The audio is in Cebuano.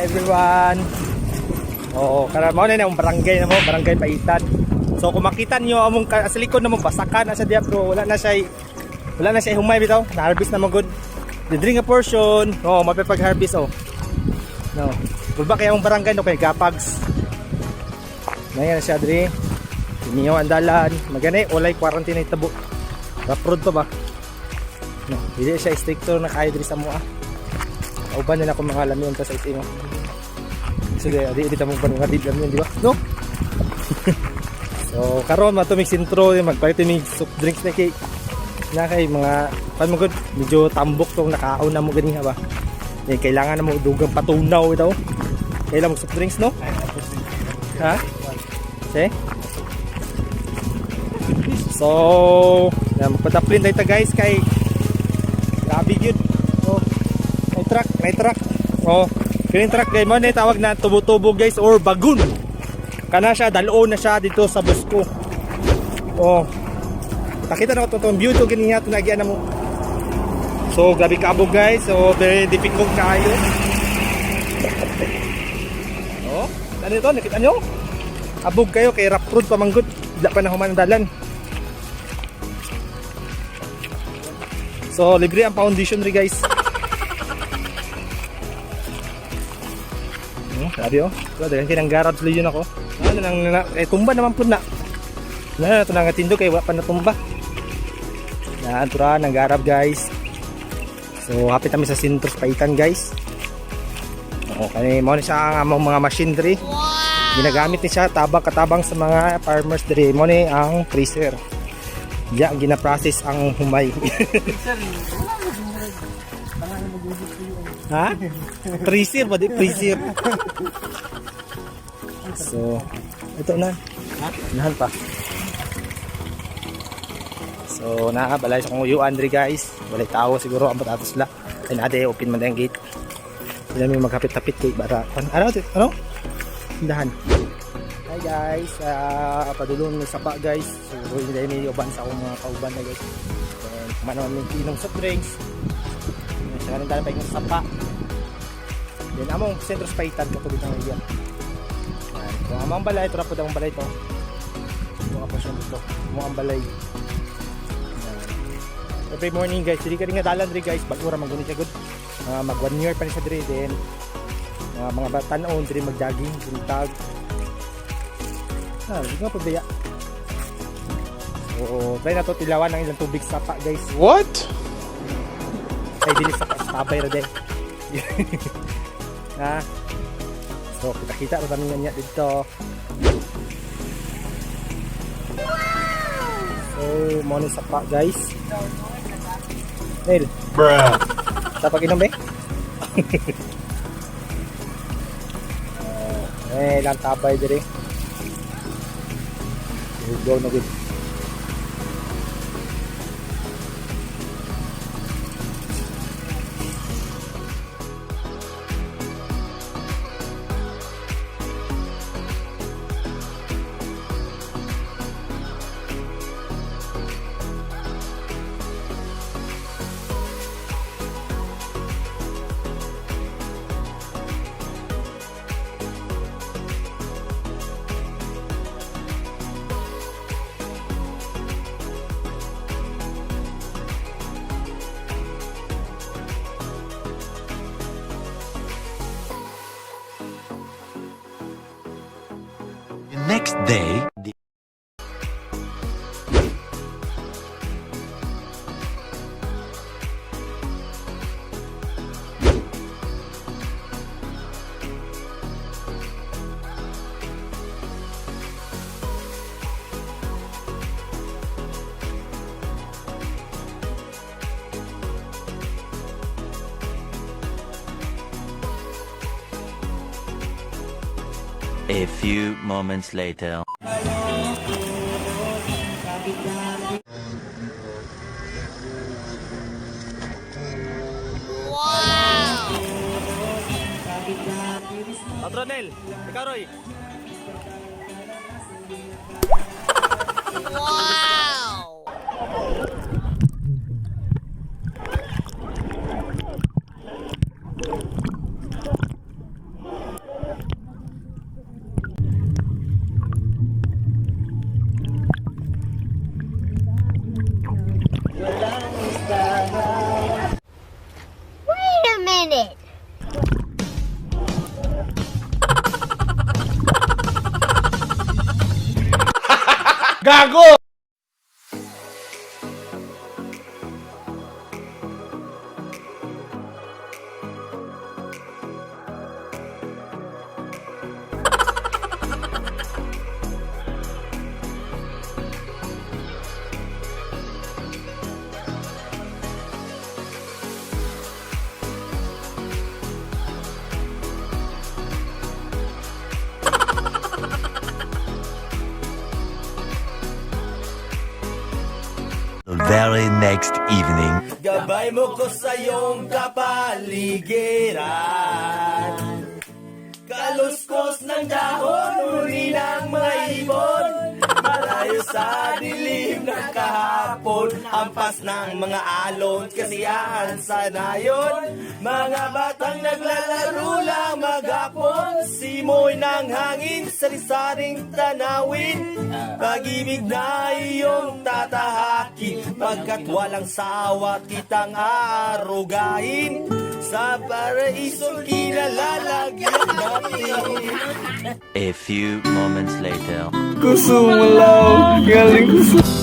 Everyone. Oo, kara mao na ang barangay na mo, Barangay Paitan. So kung makita niyo among sa likod na mo, basakan na sa diya, pero wala na siya humay bitaw. Na-harvest na mo good. The drink a portion. Oh, mapipag-harvest oh. No. Gulba kaya among barangay no kay Gapags. Ngayon na siya diri. Iniyo ang dalan. Magani walay quarantine na itabo. Rough road pa ba? No, dili siya stricto na kayo diri sa mua. Kauban na ako mga lamion ta sa SM. Oh. Sige, di di ta mo nga di lamion, di ba? No? So karon matumig sentro, magpalit mig soft drinks na kay na kay mga pan mo gud, medyo tambok tong nakaon na mo ganiha ba. Eh, kailangan na mo dugang patunaw ito. Kailangan mag soft drinks, no? Ha? See? So, na magpataplin tayo ta guys kay grabe yun. Oh, may truck, may truck. Oh, kining truck guys mo na tawag na tubo-tubo guys or bagun. Kana siya dalo na siya dito sa Bosco. Oh. Pakita na ko to view to ganiha to nagyan na mo. So, grabe kaabog guys. So, very difficult kaayo. Oh, ano ito? Nakita nyo? Abog kayo kay rough road pa manggod. Wala pa na human ang dalan. So, libre ang foundation ri guys. Sabi oh. So, daghan kay nang garage yun ako. Ano nang na, eh, tumba naman pud na. Na na to nang tindo kay wa pa natumba. Na tura nang garab guys. So, hapit kami sa sentro sa Paitan guys. Oo, kani mo ni siya ang among mga machinery. Ginagamit ni siya tabang katabang sa mga farmers diri. Mo ni ang freezer. Ya, gina-process ang humay. Ha? Freezer ba di? Freezer. So, ito na. Nahan pa. So, nakabalay sa kong uyuan diri guys. Walay tao siguro ang patatos la. Ay naade open man ang gate. Hindi namin maghapit-hapit kay bara. Ano? Ano? Tindahan. Hi guys, padulong ni sapa guys. So, hindi may uban sa akong mga kauban na guys. And kumain naman may inom soft drinks. Siya rin tayo pa yung sapa. Then among sentro sa Paitan katubig ng iya. Yan. Kung amang balay, ito po ang balay ito. Ito nga po siya dito. Among ang balay. Yan. Every morning guys, dili ka rin nga dalan diri guys, bago ra man guni siya good. Mag 1 year pa ni siya diri, then mga batanon diri mag-jogging, buntag. Ah, di nga po biya. So, try na to tilawan ang ilang tubig sapa guys. What? Ay, dili sa tabay ra din. Ha? So, kita-kita ra kami niya dito. So, mo ni sapa guys. Neil, Bruh. sa pag-inom ba? Eh, lang tabay diri. Go na gud. The next day, the A few moments later. Patronel, ikaw Roy. Gago! The very next evening. Gabay mo ko sa iyong kapaligiran. Kaluskos ng dahon, huli ng mga ibon. Malayo sa dilim ng kahapon, hampas ng mga alon, kasiyahan sa nayon. Mga batang naglalaro lang maghapon, simoy ng hangin, sari-saring tanawin. Pag-ibig na iyong tatahakin, pagkat walang sawa kitang aarugain. Sa paraisong kinalalagyan natin. A few moments later. Kusumulaw, galing kusumulaw.